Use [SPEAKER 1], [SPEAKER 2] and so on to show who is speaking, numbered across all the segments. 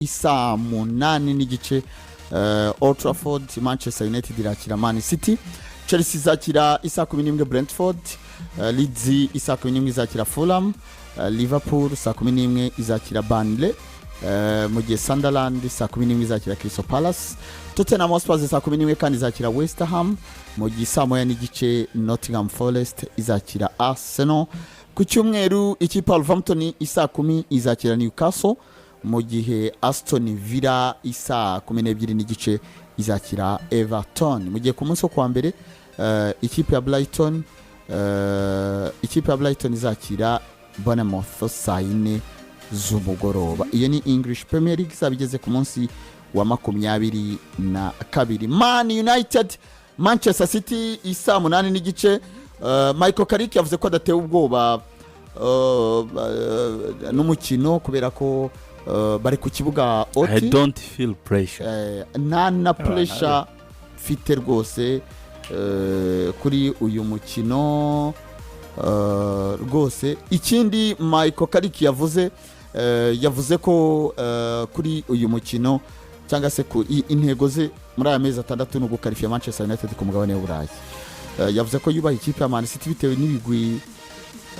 [SPEAKER 1] Isaa 8:30, Old Trafford, Manchester United irakira Man City. Chelsea izakira isaa 11 Brentford. Leeds isaa 11 izakira Fulham. Liverpool saa 11 izakira Burnley, mu gihe Sunderland saa 11 izakira Crystal Palace. Tottenham Hotspur saa 11 kandi izakira West Ham, mu gihe saa 1:30 Nottingham Forest izakira Arsenal. Ku cyumweru, ikipe ya Wolverhampton isaa 10 izakira Newcastle, mu gihe Aston Villa isaa 12:30 izakira Everton, mu gihe ku munsi wo kuwa mbere ikipe ya Brighton izakira Bournemouth saa 4 z'umugoroba. Iyo ni English Premier League izaba igeze ku munsi wa 22. Man United Manchester City isaa 8:30. Michael Carrick yavuze ko adatewe ubwoba n'umukino kubera ko bari ku kibuga
[SPEAKER 2] I
[SPEAKER 1] oti
[SPEAKER 2] don't feel pressure.
[SPEAKER 1] Nta na pressure mfite rwose kuri uyu mukino rwose. Ikindi Michael Carrick yavuze, yavuze ko kuri uyu mukino cyangwa se ku intego ze muri aya mezi 6 ni ugukarifiya Manchester United ku mugabane w'Uburayi. Yavuze ko yubaha ikipe ya Man City bitewe n'ibigwi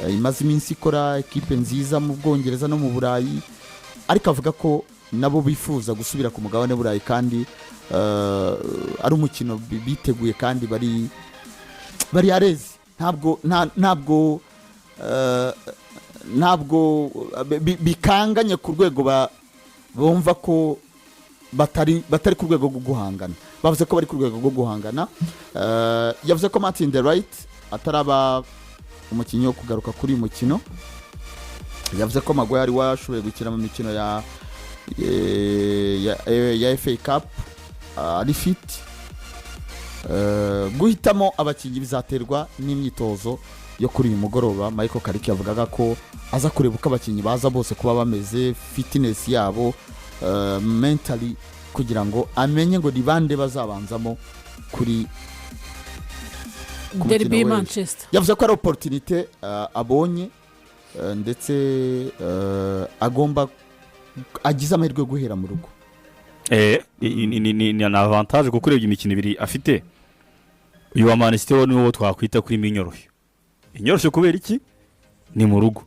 [SPEAKER 1] imaze iminsi ikora, ikipe nziza mu Bwongereza no mu Burayi, ariko avuga ko nabo bifuza gusubira ku mugabane w'Uburayi kandi ari umukino biteguye kandi bari arezi, ntabwo bikanganye ku rwego bumva ko batari ku rwego rwo guhangana. Bavuze ko bari ku rwego rwo guhangana. Yavuze ko Matthijs de Ligt ataraba umukinnyi wo kugaruka kuri uyu mukino. Yavuze ko Maguire washoboye gukina mu mikino ya FA Cup ari fit. Guhitamo abakinnyi bizaterwa n'imyitozo yo kuri uyu mugoroba. Michael Carrick yavugaga ko aza kureba uko abakinnyi baza bose kuba bameze, fitness yabo, mentally, kugira ngo amenye ngo ni bande bazabanzamo ku mukino
[SPEAKER 3] Derby
[SPEAKER 1] w'ejo.
[SPEAKER 3] Manchester.
[SPEAKER 1] Yavuze ko ari opportunité abonye, ndetse agomba agize amahirwe yo guhera mu rugo.
[SPEAKER 2] Ni avantage kuko urebye imikino ibiri afite, uyu wa Man City wo niwo twakwita kuri inyoroshyo. Inyoroshyo kubera iki? Ni mu rugo.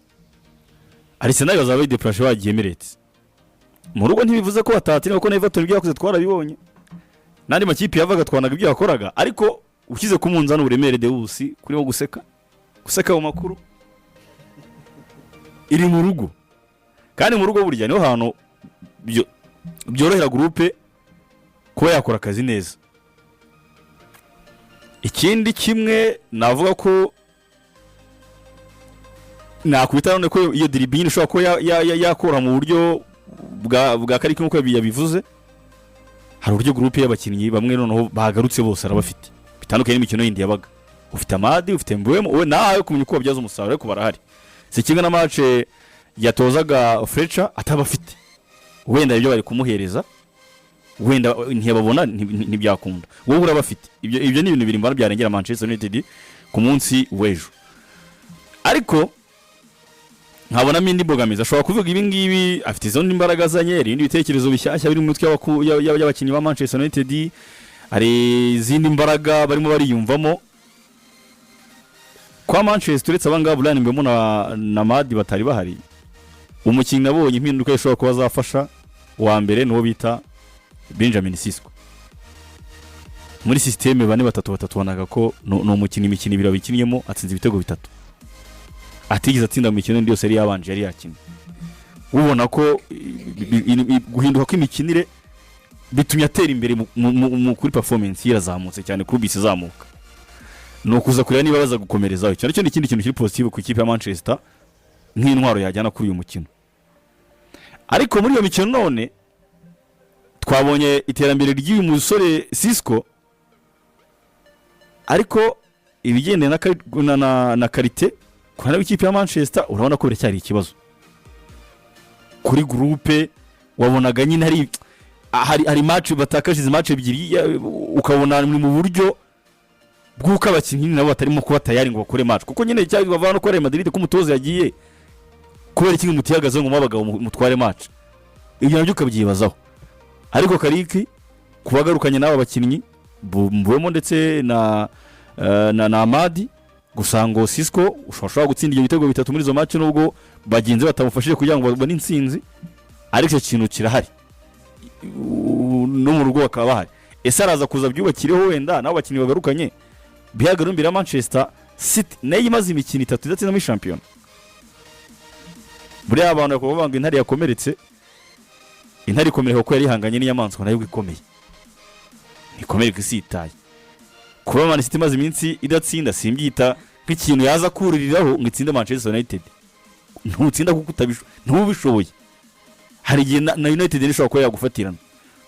[SPEAKER 2] Arsenal bazaba bayidepurashe bagiye Emirates. Mu rugo ntibivuze ko batatsinda, kuko na Everton ibyo yakoze twarabibonye, n'andi makipe yavaga twanaga ibyo yakoraga. Ariko ushyize ku munzani uburemere, Dewusi kurimo guseka guseka mu makuru, iri mu rugo, kandi mu rugo burya niho hantu byorohera groupe kuba yakora akazi neza. Ikindi kimwe navuga ko nakwita none ko iyo derby nyine ishobora kuba yakora mu buryo bwa Carrick nk'uko yabivuze, hari uburyo groupe y'abakinnyi bamwe noneho bagarutse bose arabafite, bitandukanye n'imikino yindi yabaga ufite Amad, ufite Mbeumo, wowe nawe kumenya uko babyaza umusaruro, ariko barahari. Si kimwe na match yatozaga Fletcher atabafite, wenda ibyo bari kumuhereza wenda ntiyababona, ntibyakunda. Wowe urabafite. Ibyo ni ibintu biri mbona byarengera Manchester United ku munsi w'ejo, ariko nkabonamo indi mbogamizi. Ashobora kuvuga ibi ngibi, afite izo mbaraga azanye, hari ibindi bitekerezo bishyashya biri mu mitwe y'abakinnyi ba Manchester United, hari izindi mbaraga barimo bariyumvamo kwa Manchester. Uretse abangaba Bryan Mbeumo na Amad batari bahari, umukinnyi nabonye impinduka ishobora kuba azafasha uwa mbere ni uwo bita Benjamin Sesko. Muri système 4-3-3, wabonaga ko ni umukinnyi imikino ibiri abikinnyemo atsinze ibitego bitatu atigeze atsinda mu mikino indi yose yari yabanje yari yakinnye. Ubona ko guhinduka kw'imikinire bitumye atera imbere kuri performance ye, irazamutse cyane kuri bisi izamuka. Ni ukuza kureba niba baza gukomerezaho. Icyo nacyo ni ikindi kintu kiri positive ku ikipe ya Manchester nk'intwaro yajyana kuri uyu mukino. Ariko muri iyo mikino none twabonye iterambere ry'uyu musore Sesko, ariko ibigendanye na qualité ku ruhande rw'ikipe ya Manchester, urabona ko biracyari ikibazo kuri groupe. Wabonaga nyine hari match batakaje, izi match ebyiri, ukabona ni mu buryo bw'uko abakinnyi nabo batarimo kuba tayari ngo bakore match, kuko nyine cyangwa bava no kuri Real Madrid ko umutoza yagiye kubera iki mutihagazeho ngo mube abagabo mutware match. Ibyo nabyo ukabyibazaho. Ariko Carrick kuba agarukanye n'aba bakinnyi Mbeumo ndetse na Amad, gusa ngo Sesko ushobora gutsinda ibyo bitego bitatu muri izo match, nubwo bagenzi batamufashije kugira ngo babone intsinzi, ariko icyo kintu kirahari. No mu rugo bakaba bahari. Ese araza kuza byubakireho wenda n'abo bakinnyi bagarukanye, bihagarara imbere ya Manchester City, nayo imaze imikino 3 idatsinda muri shampiyona? Buriya abantu bakaba bavuga ngo intare yakomeretse. Intare ikomereka kuko yari ihanganye n'inyamaswa nayo ikomeye, ntikomereka isitaye. Kuba Man City imaze iminsi idatsinda, simbyita nk'ikintu yaza kuririraho ngo itsinde Manchester United. Ntutsinda kuko ntubishoboye. Hari igihe na United ishobora kuba yagufatirana.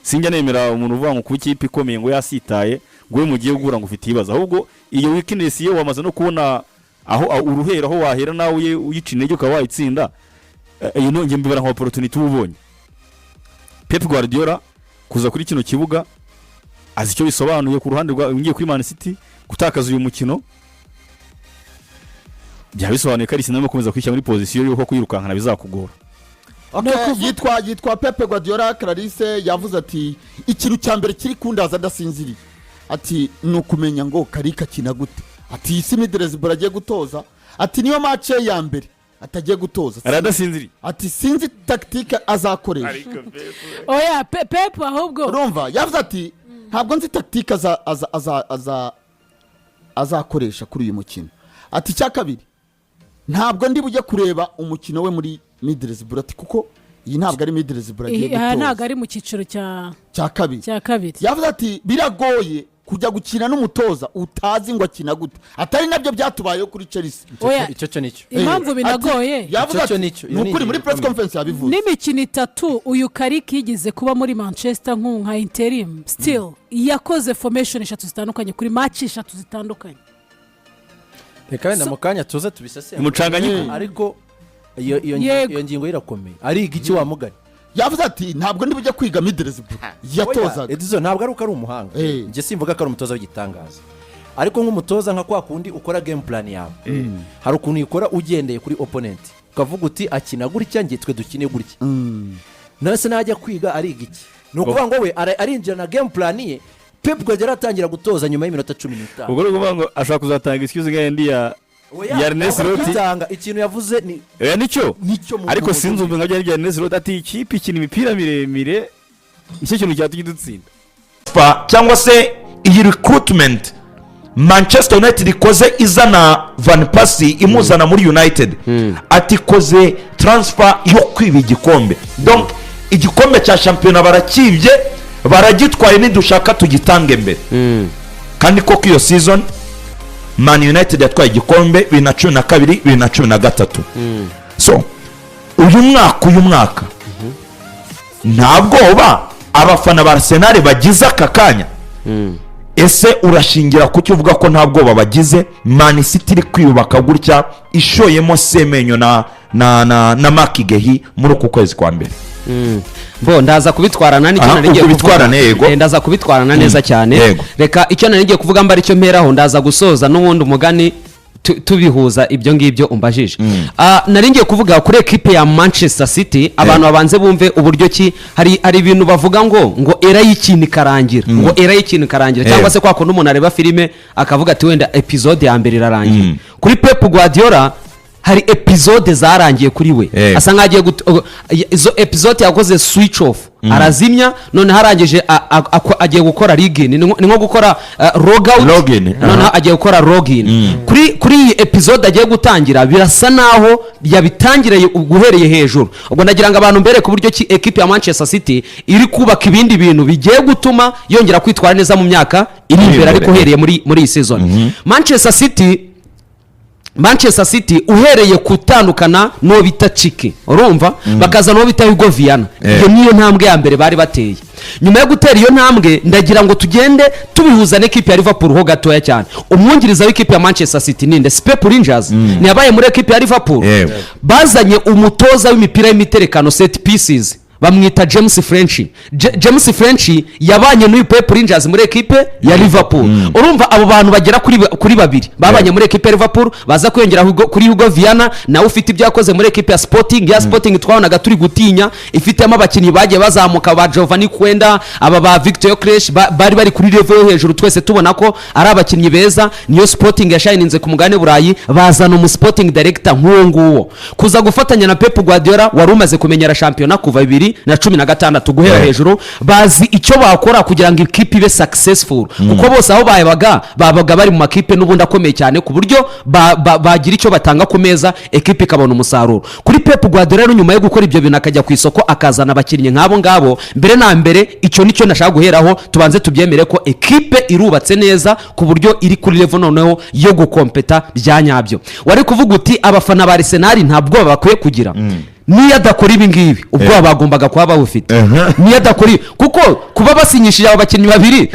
[SPEAKER 2] Sinjya nemera umuntu uvuga ngo kuba ikipe ikomeye ngo yasitaye, ngo we mugiye guhura ngo ufite ibibazo. Ahubwo iyo weakness ye wamaze no kubona aho uruhera, aho wahera nawe uyica intege ukaba wayitsinda. Iyo nongeye mbibara nka opportunity uba ubonye. Pep Guardiola kuza kuri kino kibuga azi icyo bisobanuye ku ruhande rwa ngiye kuri Man City. Gutakaza uyu mukino byaba bisobanuye ko ari sinema gukomeza kwishyira muri position y'uko kwirukankana bizakugora.
[SPEAKER 1] Okay, yitwa Pepe Guardiola. Clarisse yavuze ati: "Ikintu cya mbere kiri kundaza ndasinziriye," ati, "ni ukumenya ngo Carrick akina gute." Ati: "Iyi si Middlesbrough agiye gutoza," ati, "niyo match ye ya mbere atagiye gutoza."
[SPEAKER 2] Aradasinziriye.
[SPEAKER 1] Ati: "Sinzi tactique azakoresha."
[SPEAKER 3] Oya, Pep ahubwo
[SPEAKER 1] Urumva, yavuze ati: "Ntabwo nzi tactique azakoresha kuri uyu mukino." Ati: "Icya kabiri, ntabwo ndi bujye kureba umukino we muri Middlesbrough," ati, "kuko iyi ntabwo ari Middlesbrough agiye
[SPEAKER 3] Aha ntabwo
[SPEAKER 1] gutoza."
[SPEAKER 3] Ari mu cyiciro cya
[SPEAKER 1] Cya kabiri.
[SPEAKER 3] Cya kabiri.
[SPEAKER 1] Yavuze ati: "Biragoye kujya gukina n'umutoza utazi ngo akina gute," atari nabyo byatubayeho kuri Chelsea.
[SPEAKER 3] Oya.
[SPEAKER 4] Icyo cyo nicyo.
[SPEAKER 3] Impamvu binagoye,
[SPEAKER 1] Yavuze
[SPEAKER 4] Icyo cyo
[SPEAKER 1] ati
[SPEAKER 4] nicyo.
[SPEAKER 1] ni
[SPEAKER 4] Iyo ni
[SPEAKER 1] ukuri, muri
[SPEAKER 4] ingingo
[SPEAKER 1] press
[SPEAKER 4] ikomeye.
[SPEAKER 1] conference yabivuze.
[SPEAKER 3] N'imikino 3 uyu Carrick yigeze kuba muri Manchester nka interim, still yakoze formation eshatu zitandukanye kuri match eshatu zitandukanye.
[SPEAKER 4] Reka wenda mu kanya tuze tubisesengure.
[SPEAKER 2] Umucanganyiko.
[SPEAKER 4] Ariko iyo
[SPEAKER 3] Yego.
[SPEAKER 4] iyo ngingo irakomeye. Ariga iki wa mugani?
[SPEAKER 1] Yavuze ati: "Ntabwo ndi bujye kwiga Middlesbrough yatozaga."
[SPEAKER 4] Oya, Edison ntabwo ari uko ari umuhanga. Njye simvuga ko ari umutoza w'igitangaza, ariko nk'umutoza, nka kwa kundi ukora game plan yawe, hari ukuntu uyikora ugendeye kuri opponent, ukavuga uti: "Akina gutya, njye twe dukine gutya." Nawe se najya kwiga ariga iki? Ni ukuvuga ngo we arinjira na game plan ye. Pep Guardiola atangira gutoza nyuma y'iminota 15.
[SPEAKER 2] Ubwo ni ukuvuga ngo ashobora kuzatanga excuse nk'ayandi ya
[SPEAKER 4] Oya,
[SPEAKER 2] ya Ernest
[SPEAKER 4] ntabwo
[SPEAKER 2] Loti.
[SPEAKER 4] kwitanga, ikintu yavuze ni
[SPEAKER 2] Oya, nicyo.
[SPEAKER 4] Nicyo mu
[SPEAKER 2] Ariko sinzi, umva nka bya Ernest Loti, ati: "Ikipe ikina imipira miremire, nicyo kintu cyatumye dutsinda."
[SPEAKER 5] Cyangwa se iyi recruitment Manchester United ikoze izana Van Persie, imuzana muri United, ati ikoze transfer yo kwiba igikombe. Donc igikombe cya shampiyona barakibye, baragitwaye, nidushaka tugitange mbere. Kandi koko iyo season Man United yatwaye igikombe 2012, 2013. So uyu mwaka nta bwoba abafana ba Arsenal bagize aka kanya. Ese urashingira ku cyo uvuga ko nta bwoba bagize, Man City iri kwiyubaka gutya, ishoyemo Semenyo na Marc Guehi muri uku kwezi kwa mbere?
[SPEAKER 6] Bo ndaza kubitwarana nicyo
[SPEAKER 5] Aha,
[SPEAKER 6] nari ngiye
[SPEAKER 5] ubwo bitwarane,
[SPEAKER 6] kuvuga.
[SPEAKER 5] yego.
[SPEAKER 6] Ndaza kubitwarana neza cyane. Reka icyo nari ngiye kuvuga mba aricyo mperaho, ndaza gusoza n'ubundi umugani tubihuza ibyo ngibyo umbajije. Nari ngiye kuvuga kuri ekipe ya Manchester City. Abantu babanze bumve uburyo ki hari ibintu bavuga ngo era y'ikintu ikarangira, ngo era y'ikintu ikarangira, cyangwa se kwa kundi umuntu areba filime akavuga ati: "Wenda episode ya mbere irarangiye." Kuri Pep Guardiola hari episode zarangiye kuri we. Asa nkaho agiye izo episode yakoze switch off, arazimya, noneho arangije agiye gukora login. Ni nko gukora log out.
[SPEAKER 5] Login, aha.
[SPEAKER 6] Noneho agiye gukora login kuri iyi episode agiye gutangira. Birasa naho yabitangiriye guhereye hejuru. Ubwo ndagira ngo abantu mbere ku buryo ki ekipe ya Manchester City iri kubaka ibindi bintu bigiye gutuma yongera kwitwara neza mu myaka iri imbere,
[SPEAKER 5] imbere.
[SPEAKER 6] Ariko uhereye muri iyi season Manchester City uhereye kutandukana n'uwo bita Txiki, urumva, bakaza n'uwo bita Hugo Viana, iyo niyo ntambwe ya mbere bari bateye. Nyuma yo gutera iyo ntambwe, ndagira ngo tugende tubihuza n'ikipe ya Liverpool ho gatoya cyane. Umwungiriza w'ikipe ya Manchester City ninde? Si Pep Lijnders? Ntiyabaye muri ekipe ya Liverpool?
[SPEAKER 5] Yewe.
[SPEAKER 6] Bazanye umutoza w'imipira y'imiterekano, set pieces. Bamwita James French. James French yabanye n'uyu Pep Lijnders muri ekipe ya Liverpool. Urumva abo bantu bagera kuri babiri babanye muri ekipe ya Liverpool, baza kwiyongera kuri Hugo Viana, nawe ufite ibyo yakoze muri ekipe ya Sporting. Ya Sporting twabonaga turi gutinya, ifitemo abakinnyi bagiye bazamuka, ba Geovany Quenda, aba ba Victor Gyökeres, bari kuri level yo hejuru, twese tubona ko ari abakinnyi beza. Niyo Sporting yashininze ku mugabane Burayi. Bazana umu sporting director nk'uwo nguwo kuza gufatanya na Pep Guardiola wari umaze kumenyera shampiyona kuva 2016 guhera hejuru, bazi icyo bakora kugira ngo ikipe ibe successful, kuko bose aho babaga babaga bari mu makipe n'ubundi akomeye cyane, ku buryo bagira icyo batanga ku meza, ekipe ikabona umusaruro. Kuri Pep Guardiola rero, nyuma yo gukora ibyo bintu, akajya ku isoko akazana abakinnyi nk'abo ngabo, mbere na mbere icyo nicyo nashaka guheraho, tubanze tubyemere ko ekipe irubatse neza ku buryo iri kuri level noneho yo gukompeta bya nyabyo. Wari kuvuga uti abafana ba Arsenal nta bwoba bakwiye kugira. Niyo adakora ibi ngibi, ubwoba bagombaga kuba bawufite. Niyo adakora ibi, kuko kuba basinyishije abo bakinnyi babiri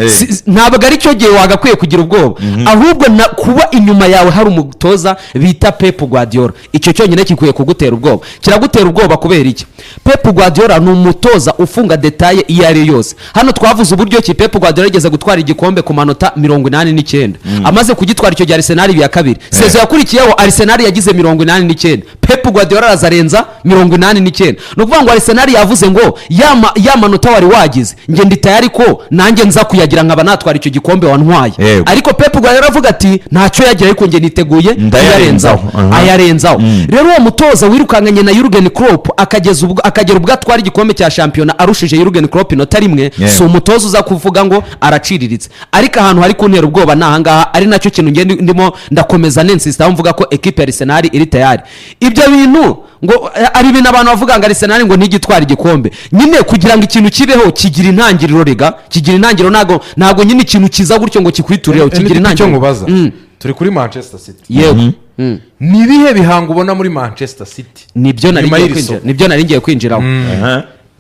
[SPEAKER 6] ntabwo ari cyo gihe wagakwiye kugira ubwoba, ahubwo kuba inyuma yawe hari umutoza bita Pep Guardiola, icyo cyonyine gikwiye kugutera ubwoba. Kiragutera ubwoba kubera iki? Pep Guardiola ni umutoza ufunga détail iyo ari yo yose. Hano twavuze uburyo ki Pep Guardiola yigeze gutwara igikombe ku manota 89. Amaze kugitwara icyo gihe, Arsenal ya kabiri, saison yakurikiyeho Arsenal yagize 89, Pep Guardiola araza arenza 89. Ni ukuvuga ngo Arsenal yavuze ngo ya manota wari wagize, njye ndi tayari ko nanjye nza kuyagira, nkaba natwara icyo gikombe wantwaye. Ariko Pep Guardiola aravuga ati ntacyo yagira, ariko njye niteguye
[SPEAKER 5] Ndayarenzaho.
[SPEAKER 6] kuyarenzaho. Ayarenzaho. Rero uwo mutoza wirukankanye na Jurgen Klopp, akageza ubwo akagera ubwo atwara igikombe cya shampiyona arushije Jurgen Klopp inota rimwe, si umutoza uza kuvuga ngo araciriritse. Ariko ahantu hari kuntera ubwoba ni ahangaha, ari nacyo kintu ngende ndimo ndakomeza nensisita mvuga ko ekipe ya Arsenal iri tayari. Ibyo bintu ngo ari ibintu abantu bavuga ngo Arsenal ngo ntigitwara igikombe nyine, kugira ngo ikintu kibeho kigira intangiriro. Rega kigira intangiriro, ntabwo nyine ikintu kiza gutyo ngo kikwiturireho, kigira
[SPEAKER 7] icyo
[SPEAKER 6] intangiriro.
[SPEAKER 7] nkubaza, turi kuri Manchester City.
[SPEAKER 6] Yego.
[SPEAKER 7] Ni ibihe bihango ubona muri Manchester City
[SPEAKER 6] Nibyo nari
[SPEAKER 7] nyuma
[SPEAKER 6] ngiye
[SPEAKER 7] y'iri
[SPEAKER 6] kwinjira
[SPEAKER 7] soko?
[SPEAKER 6] Nibyo nari ngiye kwinjiraho.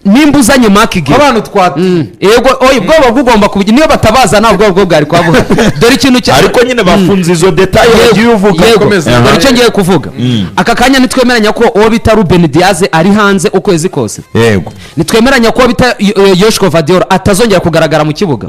[SPEAKER 6] Nimba uzanye Marc Guehi,
[SPEAKER 7] abantu twati
[SPEAKER 6] Yego, oya, ubwoba bugomba kugira, niyo batabaza nta bwoba bwo bwari kuba buhari. Dore ikintu cya
[SPEAKER 5] Ariko nyine bafunze izo détails wagiye uvuga.
[SPEAKER 6] Yego.
[SPEAKER 7] Komeza.
[SPEAKER 6] Dore icyo ngiye kuvuga aka kanya: ntitwemeranya ko uwo bita Ruben Dias ari hanze ukwezi kose? Ntitwemeranya ko uwo bita Josko Gvardiol atazongera kugaragara mu kibuga?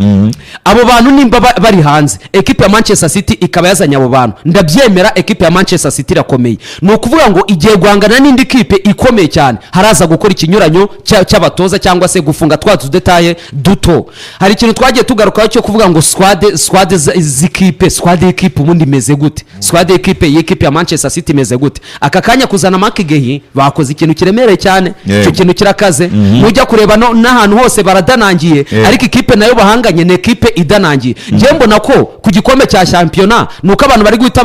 [SPEAKER 6] Abo bantu nimba bari hanze, ekipe ya Manchester City ikaba yazanye abo bantu, ndabyemera, ekipe ya Manchester City irakomeye. Ni ukuvuga ngo igiye guhangana n'indi kipe ikomeye cyane, haraza gukora ikinyuranyo cy'abatoza cyangwa se gufunga twa tudétails duto. Hari ikintu twagiye tugarukaho cyo kuvuga ngo squad z'ikipe, squad y'ikipe ubundi imeze gute? Squad y'ikipe, y'ikipe ya Manchester City imeze gute aka kanya? Kuzana Marc Guehi, bakoze ikintu kiremereye cyane. Icyo kintu kirakaze. Nujya kureba n'ahantu hose baradanangiye, ariko ikipe nayo bahanganye ni ekipe idanangiye. Njyewe mbona ko ku gikombe cya shampiyona ni uko abantu bari guhita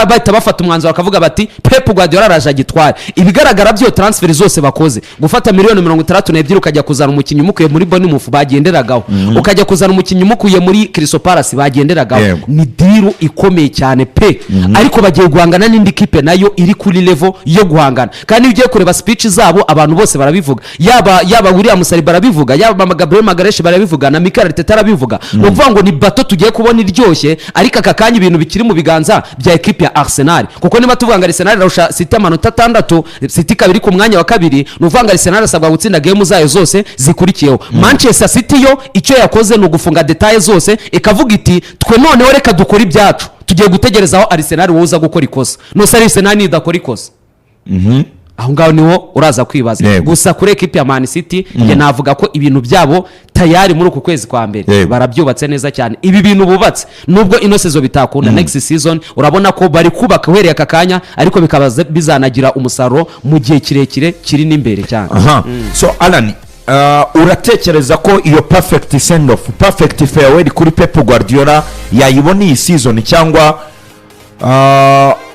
[SPEAKER 6] bahita bafata umwanzuro bakavuga bati Pep Guardiola araje agitware. Ibigaragara byo, transfer zose bakoze, gufata miliyoni 62 ukajya kuzana umukinnyi umukuye muri Bournemouth bagenderagaho, ukajya kuzana umukinnyi umukuye muri Crystal Palace bagenderagaho, ni deal ikomeye cyane pe. Ariko bagiye guhangana n'indi kipe nayo iri kuri level yo guhangana. Kandi iyo ugiye kureba speech zabo, abantu bose barabivuga, yaba William Saliba arabivuga, yaba Gabriel Magalhaes barabivuga, na Mikel Arteta arabivuga. Ni ukuvuga ngo ni battle tugiye kubona iryoshye. Ariko aka kanya ibintu bikiri mu biganza bya ekipe ya Arsenal, kuko niba tuvuga ngo Arsenal irarusha City amanota 6, City ikaba iri ku mwanya wa kabiri, ni ukuvuga ngo Arsenal asabwa gutsinda game zayo zose zikurikiyeho. Manchester City yo icyo yakoze ni ugufunga détails zose, ikavuga iti twe noneho reka dukore ibyacu, tugiye gutegereza aho Arsenal wowe uza gukora ikosa. Nuse Arsenal nidakora ikosa, aho ngaho niho uraza kwibaza. Gusa kuri ekipi ya Man City, njye navuga ko ibintu byabo tayari muri uku kwezi kwa mbere barabyubatse neza cyane. Ibi bintu bubatse, nubwo ino saison bitakunda, next season urabona ko bari kubaka uhereye aka kanya, ariko bikaba bizanagira umusaruro mu gihe kirekire kiri n'imbere cyane.
[SPEAKER 5] Aha, so Alan, uratekereza ko iyo perfect send off, perfect farewell kuri Pep Guardiola yayibona iyi season, cyangwa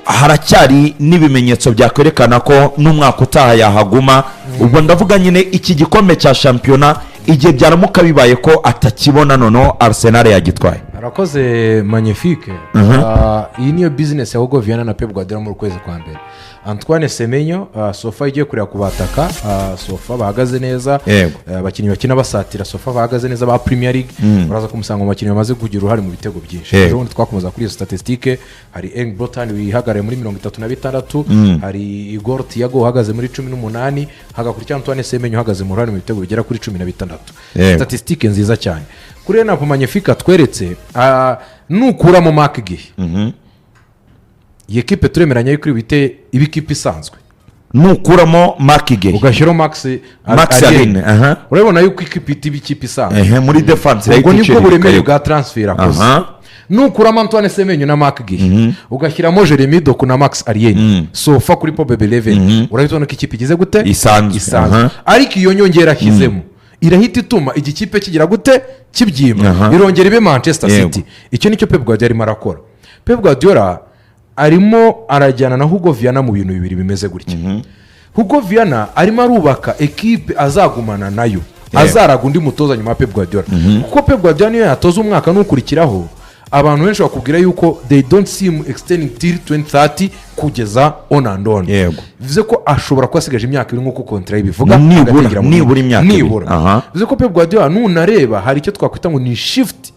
[SPEAKER 5] haracyari n'ibimenyetso byakwerekana ko n'umwaka utaha yahaguma? Ubwo ndavuga nyine iki gikombe cya shampiyona, igihe byaramuka bibaye ko atakibona, noneho Arsenal yagitwaye.
[SPEAKER 7] Arakoze magnifique. Iyi niyo business ya Hugo Viana na Pep Guardiola muri kwezi kwa mbere. Antoine Semenyo, so far igiye kureba ku bataka, so far bahagaze neza. Abakinnyi bakina basatira so far bahagaze neza ba Premier League, uraza kumusanga mu bakinnyi bamaze kugira uruhare mu bitego byinshi. Ejo bundi twakomeza kuri iyo statistique, hari Erling Braut wihagarariye muri 36, hari Igor Thiago uhagaze muri 18, hagakurikira Antoine Semenyo uhagaze mu ruhare mu bitego bigera kuri 16. Statistique nziza cyane. Kuri line-up magnifique tweretse, nukuramo Marc Guehi, iyi ekipe turemeranya yuko iri buhite iba ikipe isanzwe.
[SPEAKER 5] Nukuramo Marc Guehi,
[SPEAKER 7] ugashyiraho Max
[SPEAKER 5] Max Alleyne, aha.
[SPEAKER 7] Urabona yuko ikipe ihita iba ikipe isanzwe.
[SPEAKER 5] Ehe, muri defense
[SPEAKER 7] Ubwo
[SPEAKER 5] irahita
[SPEAKER 7] nibwo
[SPEAKER 5] iciriritse,
[SPEAKER 7] buremere
[SPEAKER 5] yego.
[SPEAKER 7] bwa transfer akoze. Nukuramo Antoine Semenyo na Marc Guehi, ugashyiramo Jeremy Doku na Max Alleyne, so far kuri probable 11, urahita ubona ko ikipe igize gute?
[SPEAKER 5] Isanzwe.
[SPEAKER 7] Isanzwe. Ariko iyo nyongera ashyizemo irahita ituma igikipe kigira gute? Kibyimba. Irongera ibe Manchester City. Icyo nicyo Pep Guardiola arimo arakora. Pep Guardiola arimo arajyana na Hugo Viana mu bintu bibiri bimeze gutya. Hugo Viana arimo arubaka ekipe azagumana nayo, azaraga undi mutoza nyuma ya Pep Guardiola, kuko Pep Guardiola niyo yatoza umwaka n'ukurikiraho, abantu benshi bakubwira yuko they don't see him extending till 2030 kugeza on and on. Bivuze ko ashobora kuba asigaje imyaka 2 nk'uko contrat ye ibivuga,
[SPEAKER 5] Nibura,
[SPEAKER 7] agatangira mu
[SPEAKER 5] nibura imyaka 2.
[SPEAKER 7] Nibura. Bivuze ko Pep Guardiola nunareba hari icyo twakwita ngo ni shift,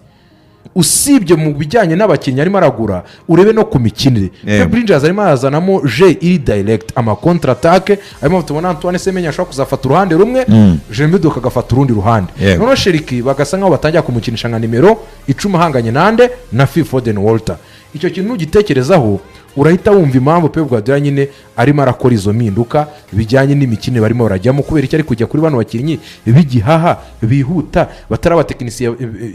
[SPEAKER 7] usibye mu bijyanye n'abakinnyi arimo aragura, urebe no ku mikinire. Pep Rangers arimo arazanamo jeu iri direct, ama contre-attaque arimo tubona Antoine Semenyo ashobora kuzafata uruhande rumwe, Jeremy Doku agafata urundi ruhande. Noneho Cherki bagasa nkaho batangira kumukinisha nka nimero 10 ahanganye nande? Na Phil Foden Walter. Icyo kintu nugitekerezaho urahita wumva impamvu Pep Guardiola nyine arimo arakora izo mpinduka bijyanye n'imikinire barimo barajyamo. Kubera icyo ari kujya kuri bano bakinnyi b'igihaha bihuta, batari abatekinisiye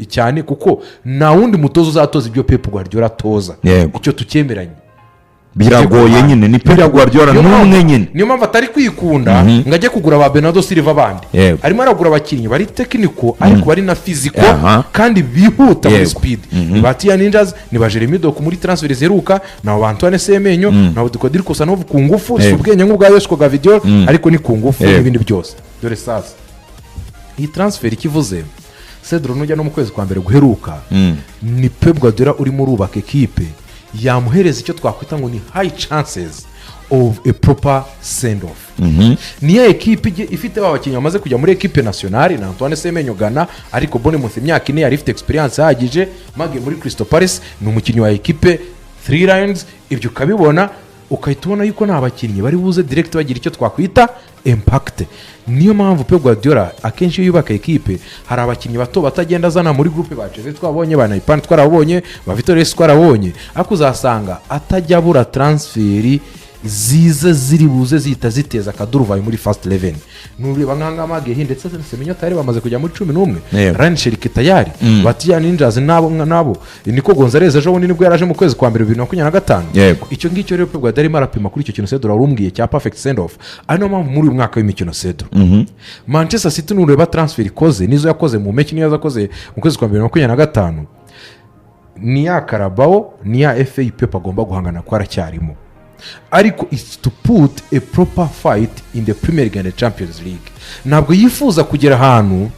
[SPEAKER 7] cyane, kuko nta wundi mutoza uzatoza ibyo Pep Guardiola atoza. Icyo tucyemeranye.
[SPEAKER 5] Biragoye nyine, ni Pep Guardiola
[SPEAKER 7] Niyo mpamvu-
[SPEAKER 5] n'umwe nyine.
[SPEAKER 7] Niyo mpamvu atari kwikunda ngo ajye kugura ba Bernardo Silva bandi. Arimo aragura abakinnyi bari technical ariko bari na physical kandi bihuta muri speed. Ni ba Tijjani Reijnders, ni ba Jeremy Doku muri transfer ziheruka, ni abo ba Antoine Semenyo, ni abo Abdukodir Khusanov ku ngufu, si ubwenge nk'ubwa Josko Gvardiol, ariko ni ku ngufu n'ibindi byose. Dore sasa iyi transfer ikivuze, Cedro, nujya no mu kwezi kwa mbere guheruka, ni Pep Guardiola urimo urubaka ekipe yamuhereza icyo twakwita ngo ni high chances of a proper send off. Niyo ekipe ifite ba bakinnyi bamaze kujya muri ekipe nationale na Antoine Semenyo Ghana, ariko Bournemouth imyaka 4 yari ifite experience ihagije. Mage muri Crystal Palace ni umukinnyi wa ekipe Three Lions. Ibyo ukabibona, ukahita ubona yuko nta bakinnyi bari buze direct bagira icyo twakwita impact. Niyo mpamvu Pep Guardiola akenshi iyo yubaka ekipe, hari abakinnyi bato batagenda azana muri groupe, ba Chelsea twabonye, ba Naipani twarabonye, ba Vitor Reis twarabonye, ariko uzasanga atajya abura transfer ziza ziri buze zihita ziteza akaduruvayo muri first 11. Nureba nk'ahangaha Magehi ndetse Semenyo tayari bamaze kujya muri 11. Rayan Cherki tayari, ba Tijjani Reijnders nabo nabo, Nico Gonzalez ejo bundi nibwo yaraje mu kwezi kwa mbere 2025. Icyo ngicyo rero Pep Guardiola arimo arapima kuri icyo kintu Cedro wari umbwiye cya perfect send off. Ari niyo mpamvu muri uyu mwaka w'imikino, Cedro, Manchester City nureba transfer ikoze, nizo yakoze mu mpeshyi, niyo yakoze mu kwezi kwa mbere 25, ni ya Carabao, ni ya FA Pep agomba guhangana ko aracyarimo, ariko it's to put a proper fight in the Premier League and the Champions League. Ntabwo yifuza kugera ahantu,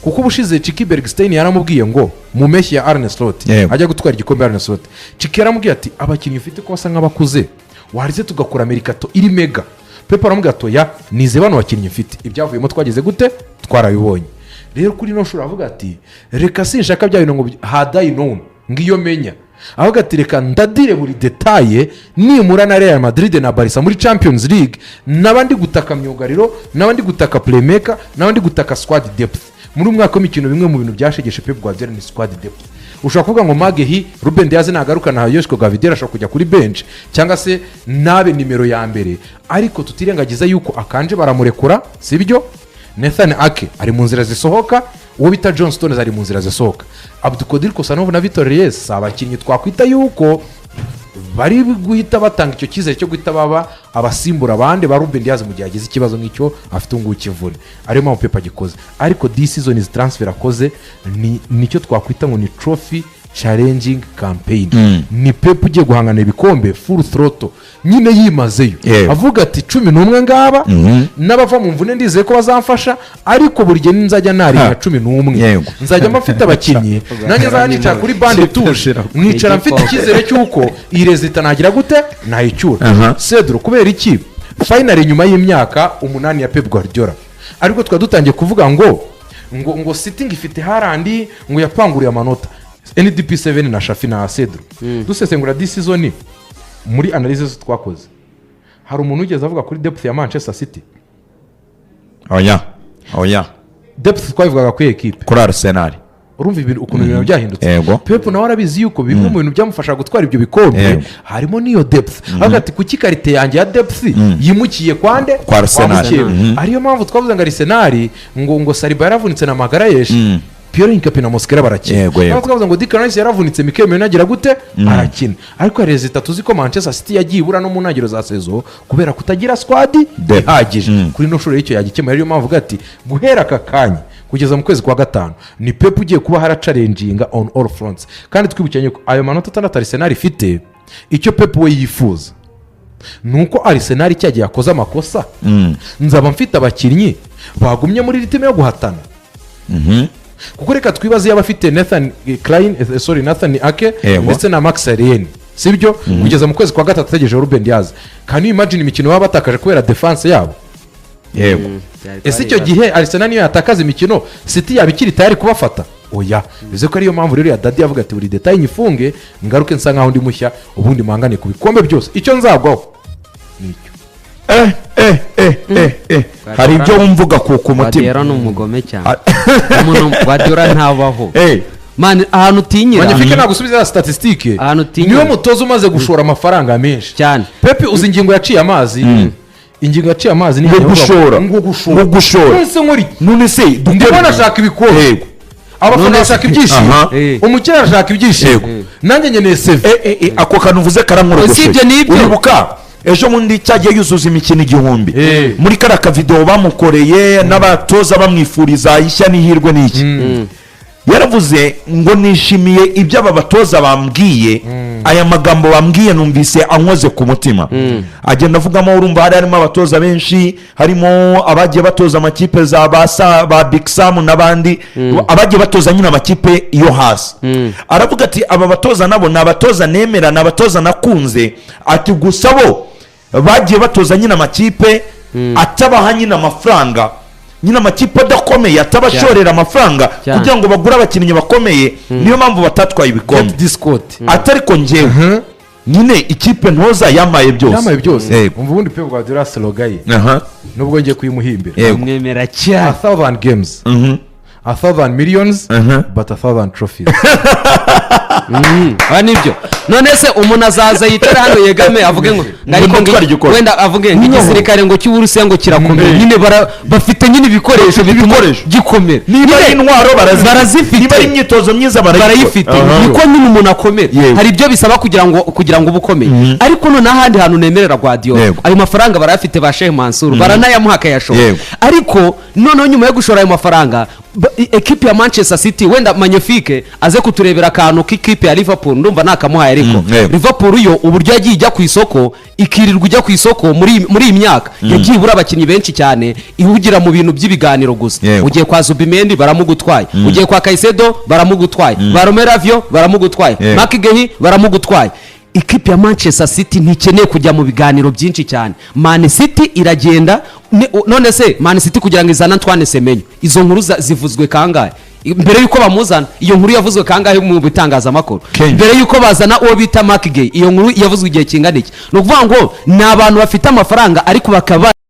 [SPEAKER 7] kuko ubushize Txiki Begiristain yaramubwiye ngo mu mpeshyi ya Arne Slot, ajya gutwara igikombe Arne Slot, Txiki yaramubwiye ati: "Abakinnyi ufite ko basa nk'abakuze, warize tugakora mercato iri mega." Pep aramubwira ati: "Oya, nize bano bakinnyi mfite." Ibyavuyemo twagize gute? Twarabibonye. Rero kuri ino nshuro aravuga ati: "Reka sinshaka bya bintu ngo hadayi none ngiyo menya." Avuga ati: "Reka ndadire buri détail nimura na Real Madrid na Barca muri Champions League, n'abandi gutaka myugariro, n'abandi gutaka playmaker, n'abandi gutaka squad depth." Muri uyu mwaka w'imikino, bimwe mu bintu byashegeshe Pep Guardiola ni squad depth. Ushobora kuvuga ngo Magehi, Ruben Dias nagaruka na Josko Gvardiol ashobora kujya kuri bench cyangwa se nabe nimero ya mbere, ariko tutirengagiza yuko Akanji baramurekura, sibyo? Nathan Ake ari mu nzira zisohoka, uwo bita John Stones ari mu nzira zisohoka, Abdukodir Khusanov na Vitor Reis si abakinnyi twakwita yuko bari guhita batanga icyo cyizere cyo guhita baba abasimbura abandi ba Ruben Dias mu gihe agize ikibazo nk'icyo afite ubu ngubu cy'imvune. Ariyo mpamvu Pep agikoze. Ariko this season izi transfer akoze ni nicyo twakwita ngo ni trophy Challenging campaign ni Pep ugiye guhangana ibikombe full throttle nyine, yimazeyo, avuga ati 11 ngaba n'abava mu mvune ndizeye ko bazamfasha, ariko buri gihe nzajya narinya 11, nzajya mba mfite abakinnyi, nanjye nzajya nicara kuri banc de touche, mwicara mfite icyizere cy'uko iyi résultat nagira gute nayicyura. Cedro, kubera iki finally nyuma y'imyaka 8 ya Pep Guardiola, ariko twari dutangiye kuvuga ngo City ngo ifite Haaland, ngo yapanguriye amanota NDP 7 na Shafi na Cedro, dusesengura this season muri analyse zose twakoze, hari umuntu wigeze avuga kuri depth ya Manchester City?
[SPEAKER 5] Oya, oya.
[SPEAKER 7] Depth twabivugaga kuri ekipe
[SPEAKER 5] Kuri Arsenal.
[SPEAKER 7] Urumva ibintu ukuntu ibintu byahindutse. Pep nawe arabizi yuko bimwe mu bintu byamufasha gutwara ibyo bikombe harimo n'iyo depth. Avuga ati kuki qualité yanjye ya depth yimukiye kwande?
[SPEAKER 5] Kwa Arsenal.
[SPEAKER 7] Mukeba. Ariyo mpamvu twavuze ngo Arsenal ngo Saliba yaravunitse na Magalhães, Piero Hincapié na Mosquera barakina. Aho twavuze ngo Declan Rice yaravunitse, Mikel Merino agira gute? Arakina. Ariko hari résultat tuzi ko Manchester City yagiye ibura no mu ntangiriro za saison kubera kutagira squad
[SPEAKER 5] Depth.
[SPEAKER 7] ihagije. Kuri ino nshuro y'icyo yagikemuye, ariyo mpamvu avuga ati guhera aka kanya kugeza mu kwezi kwa gatanu ni Pep ugiye kuba harachallenginga on all fronts. Kandi twibukiranye ko ayo manota 6 Arsenal ifite, icyo Pep we yifuza ni uko Arsenal cyagiye yakoze amakosa, nzaba mfite abakinnyi bagumye muri rythme yo guhatana. Kuko reka twibaze, yaba afite Nathan Clyne, sorry, Nathan Ake ndetse na Max Alleyne, sibyo, kugeza mu kwezi kwa gatatu ategereje Ruben Dias, can you imagine imikino baba batakaje kubera defense yabo? Ese icyo gihe Arsenal niyo yatakaza imikino, City yaba ikiri tayari kubafata? Oya. Bivuze ko ariyo mpamvu rero ya Dadi yavuga ati buri détail nyifunge, ngaruke nsa nkaho ndi mushya, ubundi mpangane ku bikombe byose, icyo nzagwaho ni icyo.
[SPEAKER 5] Hari ibyo wumva ku mutima.
[SPEAKER 6] Guardiola ni umugome cyane. Umuntu Guardiola ntabaho. Man, ahantu utinyira.
[SPEAKER 7] Magnifique, nagusubiza ya statistique.
[SPEAKER 6] Ahantu utinyira.
[SPEAKER 7] Niwe mutoza umaze gushora amafaranga menshi
[SPEAKER 6] cyane.
[SPEAKER 7] Pepe, uzi ingingo yaciye amazi? Ingingo yaciye amazi ni
[SPEAKER 5] Ngo gushora.
[SPEAKER 7] Ngo gushora.
[SPEAKER 5] Ngo gushora.
[SPEAKER 7] None se nkora iki?
[SPEAKER 5] None se
[SPEAKER 7] Ndimo nashaka ibikombe, abafana
[SPEAKER 6] None se-
[SPEAKER 7] bashaka ibyishimo, umukire arashaka ibyishimo, nanjye nkeneye CV.
[SPEAKER 5] Ako kantu uvuze karankorogoshe.
[SPEAKER 6] Usibye n'ibyo.
[SPEAKER 5] Uribuka ejo bundi cyagiye yuzuza imikino 1000, muri kariya kavidewo bamukoreye n'abatoza bamwifuriza ishya n'ihirwe n'iki, yaravuze ngo nishimiye ibyo aba batoza bambwiye, aya magambo bambwiye numvise ankoze ku mutima. Agenda avugamo, urumva hari harimo abatoza benshi, harimo abagiye batoza amakipe za ba ba Big Sam n'abandi, abagiye batoza nyine amakipe yo hasi. Aravuga ati aba batoza nabo ni abatoza nemera, ni abatoza nakunze, ati gusa bo bagiye batoza nyine amakipe atabaha nyine amafaranga, nyine amakipe adakomeye atabashorera amafaranga kugira ngo bagure abakinnyi bakomeye, niyo mpamvu batatwaye ibikombe.
[SPEAKER 7] Get this quote.
[SPEAKER 5] Atari ko njyewe nyine ikipe ntoza yamaye byose.
[SPEAKER 7] Yamaye byose. Umva ubundi Pep Guardiola slogan ye, nubwo ngiye kuyimuhimbira,
[SPEAKER 6] Mwemera cyane.
[SPEAKER 7] 1,000 games, 1,000 millions, but 1,000 trophies.
[SPEAKER 6] Aba nibyo. None se umuntu azaza yicara hano yegame avuge ngo ariko ngo
[SPEAKER 5] Gutwara igikombe.
[SPEAKER 6] Wenda avuge ngo igisirikare ngo cy'Uburusiya ngo kirakomeye nyine, bafite nyine ibikoresho bituma
[SPEAKER 5] Ibikoresho.
[SPEAKER 6] gikomera.
[SPEAKER 5] Niba ari
[SPEAKER 6] Nyine
[SPEAKER 5] intwaro barazifite,
[SPEAKER 6] barazifite.
[SPEAKER 5] Niba ari imyitozo myiza barayikora.
[SPEAKER 6] Barayifite. Niko nyine umuntu akomera. Hari ibyo bisaba kugira ngo ube ukomeye. Ariko noneho ahandi hantu nemerera Guardiola, ayo mafaranga barayafite, ba Sheikh Mansour baranayamuha akayashora. Ariko noneho nyuma yo gushora ayo mafaranga, ekipi ya Manchester City, wenda Magnifique aze kuturebera akantu k'ikipe ya Liverpool, ndumva nakamuhaye, ariko Liverpool yo uburyo yagiye ijya ku isoko, ikirirwa ijya ku isoko muri iyi myaka, yagiye ibura abakinnyi benshi cyane, ihugira mu bintu by'ibiganiro gusa. Ugiye kwa Zubimendi baramugutwaye, ugiye kwa Caicedo baramugutwaye, ba Romeo Lavia baramugutwaye, Marc Guehi baramugutwaye. Ikipe ya Manchester City ntikeneye kujya mu biganiro byinshi cyane. Man City iragenda none se Man City kugira ngo izane Antoine Semenyo, izo nkuru zivuzwe kangahe mbere y'uko bamuzana? Iyo nkuru yavuzwe kangahe mu bitangazamakuru?
[SPEAKER 5] Kenshi.
[SPEAKER 6] Mbere y'uko bazana uwo bita Marc Guehi, iyo nkuru yavuzwe igihe kingana iki? Ni ukuvuga ngo ni abantu bafite amafaranga ariko bakaba